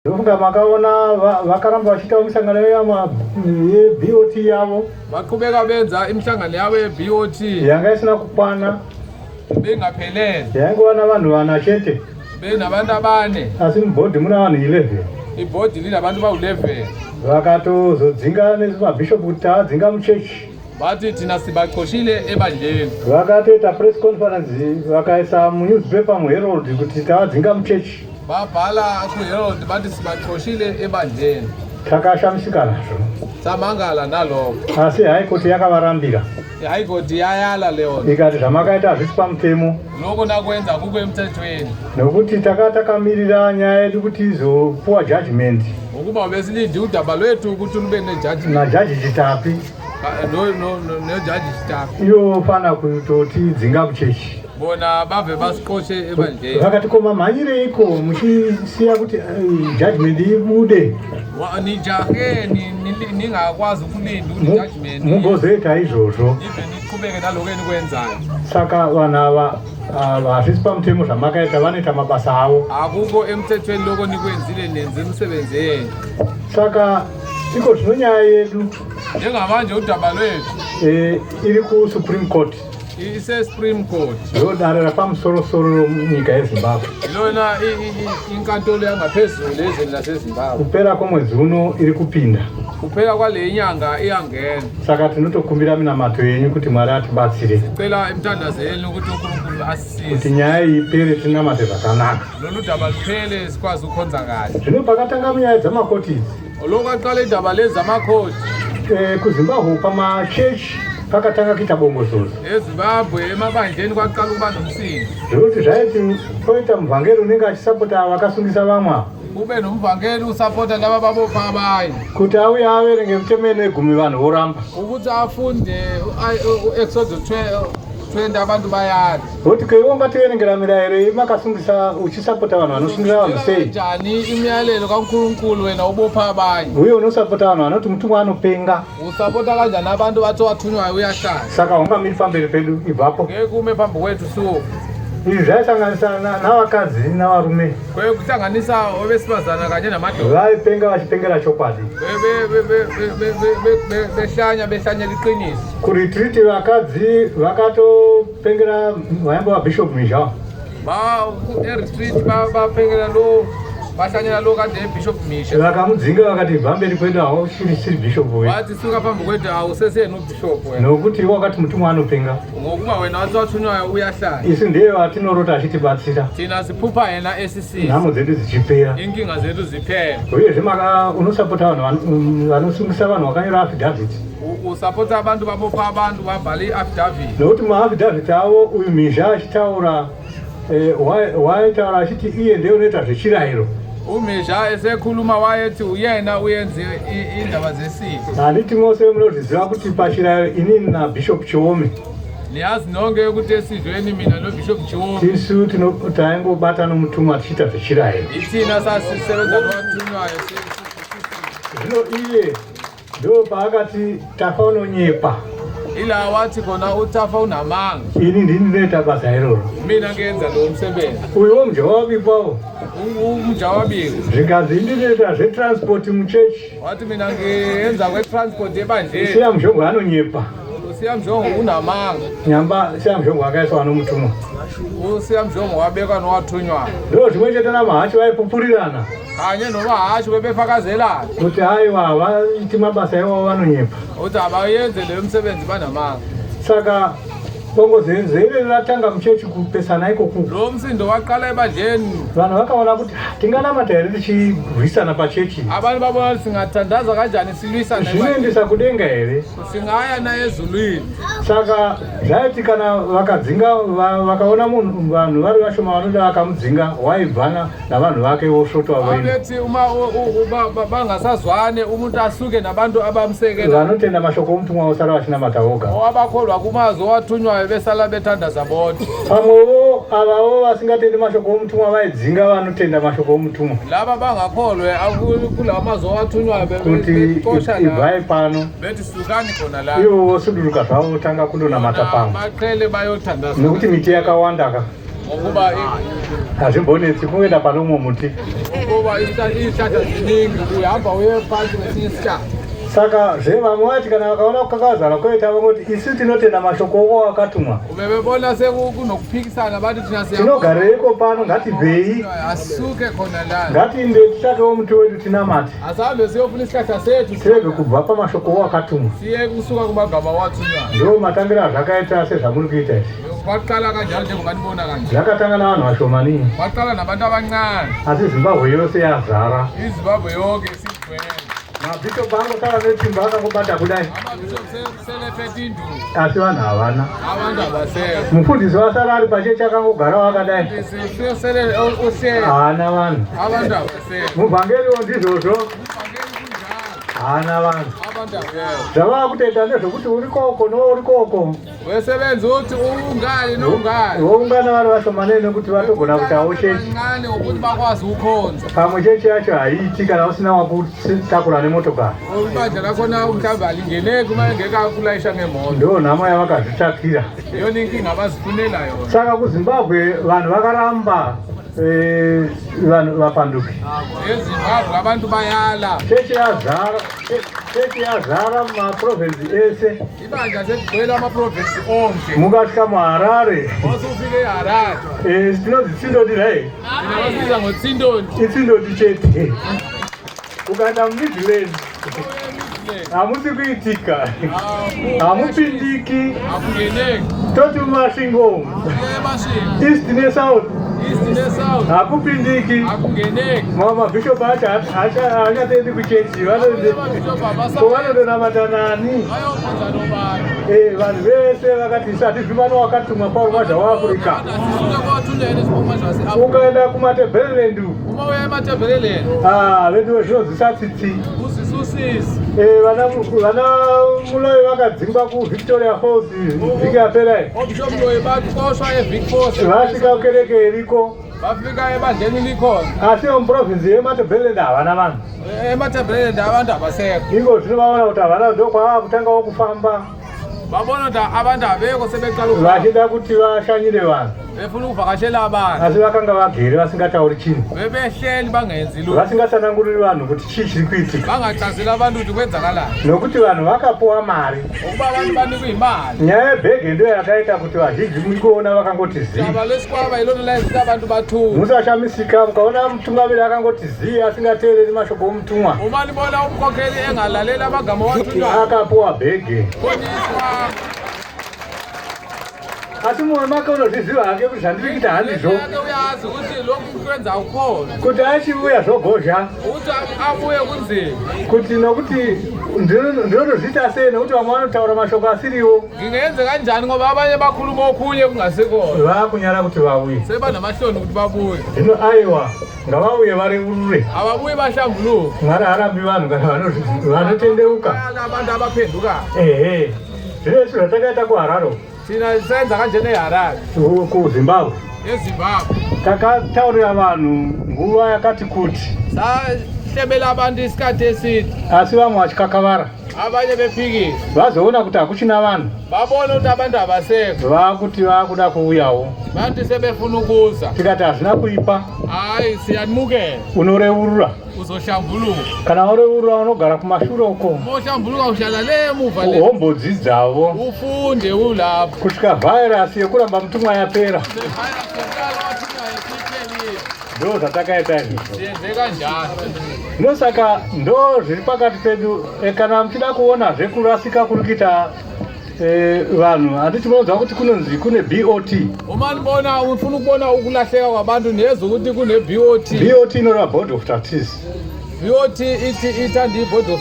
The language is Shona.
Ndofunga makaona vakaramba vachiitawo misangano yeBOT yavo. Vaqhubeka benza imihlangano yavo yeBOT. Yanga isina kukwana. Bengaphelele. Yaingova navanhu vana chete. Benabantu abane. Asi mubhodhi muna vanhu 11. Ibhodhi linabantu bawu-11. Vakatozodzinga nemabhishopu kuti taadzinga muchechi. Bathi thina sibaxoshile ebandleni. Vakatoita press conference vakaisa munewspaper muHerald kuti taadzinga muchechi. Babhala kuHerald bathi sibaxoshile ebandleni. Takashamisika nazvo. Samangala nalokho. Asi High Court yakavarambira. High Court yayala leyo. Ikati zvamakaita hazvisi pamutemo. Lokho nakwenza kukho emthethweni. Nokuti taka takamirira nyaya yedu kuti izopuwa judgment. Ngokuba besilinde udaba lwethu ukuthi lube nejudgment. Najaji Chitapi. Nejaji Chitapi. Ivo fana kutotidzinga kuchechi. Bona bave basiqoshe ebandleni. Vakati ko mamhanyireiko muchisiya kuti judgment ibude. Nijahe ningakwazi ukulinda ukuthi judgment. Mugozoita izvozvo. Nive niqhubeke naloko enikwenzayo. Saka vanhu ava hazvisi pamutemo zvamakaita vanoita mabasa avo. Akukho emthethweni lokho nikwenzile nenze imisebenzi yenu. Saka iko zvino nyaya yedu njengamanje udaba lwethu iri kuSupreme Court. Ise-Supreme Court. Ndo dare rapamusorosoro romunyika yeZimbabwe. Ilona inkantolo yangaphezulu ezweni laseZimbabwe. Kupera kwomwedzi uno iri kupinda. Kuphela kwale nyanga iyangena. Saka tinotokumbira minamato yenyu kuti Mwari atibatsire. Sicela imithandazo yenu ukuthi uNkulunkulu asisize. Kuti nyaya iyi ipere tinamate zvakanaka. Lolu daba luphele sikwazi ukukhonza kahle. Zvino pakatanga munyaya dzamakoti idzi. Lokwaqala indaba lezi zamakhoti. KuZimbabwe pamachechi pakatanga kuita bongozozo. EZimbabwe emabandleni kwaqala ukuba nomsindo. Zvekuti zvaiti poita muvhangeri unenge achisapota vakasungisa vamwe ava. Kube nomuvhangeri usapota laba babopha abanye. Kuti auye averenge mitemo inegumi vanhu voramba. Ukuthi afunde u-Exodus 20 abantu bayala. Voti ko iwe ungativerengera mirayiro iyi makasungisa uchisapota vanhu vanosungisa vanhu sei? Njani imiyalelo kaNkulunkulu wena ubopha abanye? Uye unosapota vanhu vanoti mutumwa anopenga. Usapota kanjani abantu bathi wathunywayo uyahlanya? Saka ungamiri pamberi pedu ibvapo. Ngeke ume phambi kwethu suku. Izvi zvaisanganisa navakadzi navarume. Kwekuhlanganisa obesifazana kanye namadoda. Vaipenga vachipengera chokwadi. Behlanya behlanyela iqiniso. Kuretreat vakadzi vakatopengera vaimbo vaBishop Mizha. Ba e-retreat bapengera lo bahlanyela lo kade Bishop Misha. Vakamudzinga vakati ibva mberi kwedu hausiri Bishop wedu. Wathi suka phambi kwethu awuseseyena uBishop wena. Nokuti iwe wakati mutumwa anopenga. Ngokuba wena wathi wathunywayo uyahlanya. Isu ndiye watinorota achitibatsira. Thina siphupha yena esisiza. Nhamo dzedu dzichipera. Inkinga zethu ziphela. Uyezve unosapota vanhu vanosungisa vanhu vakanyora affidavit. Usapota abantu babopha abantu babhala i-affidavit. Nokuti maaffidavit avo uyu Mhizha achitaura waitaura achiti iye ndiye unoita zvechirayiro. UMhizha esekhuluma wayethi uyena uyenze indaba zesiko. Handiti mose munozviziva kuti pachirayiro inini naBishop Chiome. Niyazi nonke ukuthi esizweni mina noBishop Chiome. Tisu taingobata nomutumwa tichiita zvechirayiro. Ithina sasisebenza nowathunywayo. Zvino iye ndo paakati Tafa unonyepa. Ila wathi khona uTafa unamanga. Ini ndini ndinoita basa iroro. Mina ngenza lo msebenzi. Uyo mjawabikwawo. Umjawabiko. Zvikanzi ndinoita zvetransport muchechi. Wathi mina ngiyenza kwe-transport ebandleni. Siya Mzhongo anonyepa. Usiya Mzhongo unamanga. Nyamba Siya Mzhongo akaiswa nomutumwa. Usiya Mzhongo wabekwa nowathunywa. Ndo zvimwe chete namahachi vaipupurirana. Kanye nomahachi bebefakazelana. Kuti aiwa havaiti mabasa iwavo vanonyepa. Kuti havayenze leyo misebenzi banamanga. Saka bongozenze ratanga muchechi kupesana ikoku. Lo msindo waqala ebandleni. Vanhu vakaona kuti tinganamata here tichirwisana pachechi. Abantu babona kuti singathandaza kanjani silwisana. Zvinoendesa kudenga here? Singaya na ezulwini. Saka zvaiti kana vakadzinga vakaona munhu vanhu vari vashoma vanoda vakamudzinga waibvana navanhu vake vosvotwa voenda. Abethi uma bangasazwane umuntu asuke nabantu abamsekela. Vanotenda mashoko omutumwa vosara vachinamata voga. Abakholwa kumazwi owathunywayo besala bethandaza bodwa. Pamwewo avavo vasingatendi mashoko omutumwa vaidzinga vanotenda mashoko omutumwa. Laba bangakholwe kulawa mazwi owathunywayo kuti bexosha la. Ibvai pano. Bethi sukani khona la. Ivo vosuduruka zvavo votanga kundonamata pamwe. Baqhele bayothandaza. Nokuti miti yakawanda ka. Ngokuba Hazvimbonetsi kungoenda pane umwe muti. Ngokuba izihlahla ziningi, uhamba uye phansi kwesinye isihlahla. Saka zve vamwe vati kana vakaona kukakavadzana kwoita vangoti isu tinotenda mashoko oko akatumwa. Bebebona sekunokuphikisana bathi thina siya Tinogareiko pano ngatibvei. Asuke khona la. Ngatiinde titsvakewo muti wedu tinamate. Asahambe siyofuna isihlahla sethu. Tirege kubva pamashoko owakatumwa. Siye kusuka kumagama wathunywa. Ndo matangira azvakaita sezvamuri kuita izvi. Kwaqala kanjalo njengoba nibona kanje. Zvakatanga navanhu vashomani. Kwaqala nabantu abancane. Asi Zimbabwe yose yazara. IZimbabwe yonke isigcwele. Mabhishopu angosara netsvimbo akangobata kudai. Amabhishopu selephethe induku. Asi vanhu havana. Abantu abasekho. Mufundisi wasara ari pachechi akangogarawo akadai. Sele uhleli. Haana vanhu. Abantu abasekho. Muvhangeriwo ndizvozvo. Uvhangeli kunjalo. Haana vanhu. Abantu abekho. Zvavava kutoita ndezvokuti uri koko nouri koko. Wesebenza uthi ungani nongani. Voungana vari vashomanene nekuti vatogona kuitawo chechi. Kancane ngokuthi bakwazi ukukhonza. Pamwe chechi yacho haiiti kana usina wakutakura nemotokari. Ibandla lakhona mhlawumbe alingeneki uma engeke akulayisha ngemoto. Ndo nhamo yavakazvitsvakira. Iyona inkinga abazifunela yona. Saka kuZimbabwe vanhu vakaramba vanhu vapanduki. EZimbabwe abantu bayala. Chechi yazara, chechi yazara mumaprovinsi ese. Ibandla seligcwele amaprovinsi onke. Mukasvika muHarare. Osufike eHarare. Tinonzi tsindoti nhai. Thina basibiza ngotsindoni. Itsindoti chete. Ukaenda muMidlands. Hamusi kuitika. Hamupindiki. Hakungeneki. Toti muMasvingo umu. Emasvingo. East neSouth. East neSouth. Hakupindiki. Hakungeneki. Mabhishopu acho haachatoendi kuchechi. Vanondonamata nani? Vayokhonza nobani? Vanhu vese vakati isu hatibvi pano wakatumwa Pauro kwazha waAfrica. Asisuke kwathunywa nesipho sase-Afrika. Ukaenda kuMatebeleland uku. Uma uya eMatebeleland. Ah, vedu zvinozwisa tsitsi. Kuzwisisa. Vana vana Muloyi vakadzingwa kuVictoria Falls vhiki yapera iyi. OBishop Muloyi baxoshwa eVic Falls. Vasvika kukereke iriko. Vafika ebandleni likhona. Asi muprovinsi yeMatebeleland havana vanhu. EMatebeleland abantu abasekho. Iko zvino vaona kuti havana ndokwava kutangawo kufamba. Babona ukuthi abantu abekho sebeqala ukuhamba. Vachida kuti vashanyire vanhu. Befuna ukuvakashela abantu. Asi vakanga vagere vasingatauri chinhu. Bebehleli bangenzi lutho. Vasingatsananguriri vanhu kuti chii chiri kuitika. Bangachazeli abantu ukuthi kwenzakalani. Nokuti vanhu vakapuwa mari. Ngokuba abantu banikwa imali. Nyaya yebhege ndiyo yakaita kuti vazhinji muri kuona vakangoti zii. Daba lesikwama ilona layenza abantu bathuke. Musashamisika mukaona mutungamiri akangoti zii asingateereri mashoko omutumwa. Uma nibona umkhokheli engalaleli amagama owathunywayo. Akapuwa bhege. Boniswa. Asi mumwe make unozviziva hake kuti zvandiri kuita handizvo. Yake uyazi ukuthi lokhu kwenza ukhona. Kuti achiuya zvogozha. Ukuthi abuye kunzima. Kuti nokuti ndinotozviita sei nokuti vamwe vanotaura mashoko asiriwo. Ngingenze kanjani ngoba abanye bakhuluma okhunye kungasikona. Vakunyara kuti vauye. Sebanamahloni ukuthi babuye. Zvino aiwa ngavauye vareurure. Ababuye bahlambuluke. Mwari haarambi vanhu kana vanotendeuka. Abantu abaphendukayo. Ehe. Zvino isu zvatakaita kuHarare. Thina senza kanjena eHarare. KuZimbabwe. EZimbabwe. Takataurira vanhu nguva yakati kuti. Sahlebela abantu isikhathi eside. Asi vamwe vachikakavara. Abanye bephikisa. Vazoona kuti hakuchina vanhu. Babona ukuthi abantu abasekho. Vakuti vakuda kuuyawo. Bathi sebefuna ukuza. Tikati hazvina kuipa. Hayi siyanimukela. Unoreurura. Uzohlambuluka. Kana wareurura unogara kumashure uko. Uma uhlambuluka uhlala le emuva le. Wombodzidzawo. Ufunde ulapho. Kusvika vhairasi yekuramba mutumwa yapera. Ndo zvatakaita izvozvo. Siyenze kanjalo. Ndosaka ndo zviri pakati pedu kana muchida kuona zvekurasika kuri kuita vanhu handiti munonzwa kuti kunonzi kune BOT. Uma nibona ufuna ukubona ukulahleka kwabantu niyezwa ukuthi kune BOT. BOT inoreva Board of Trustees. BOT ithi ithanda i-Board of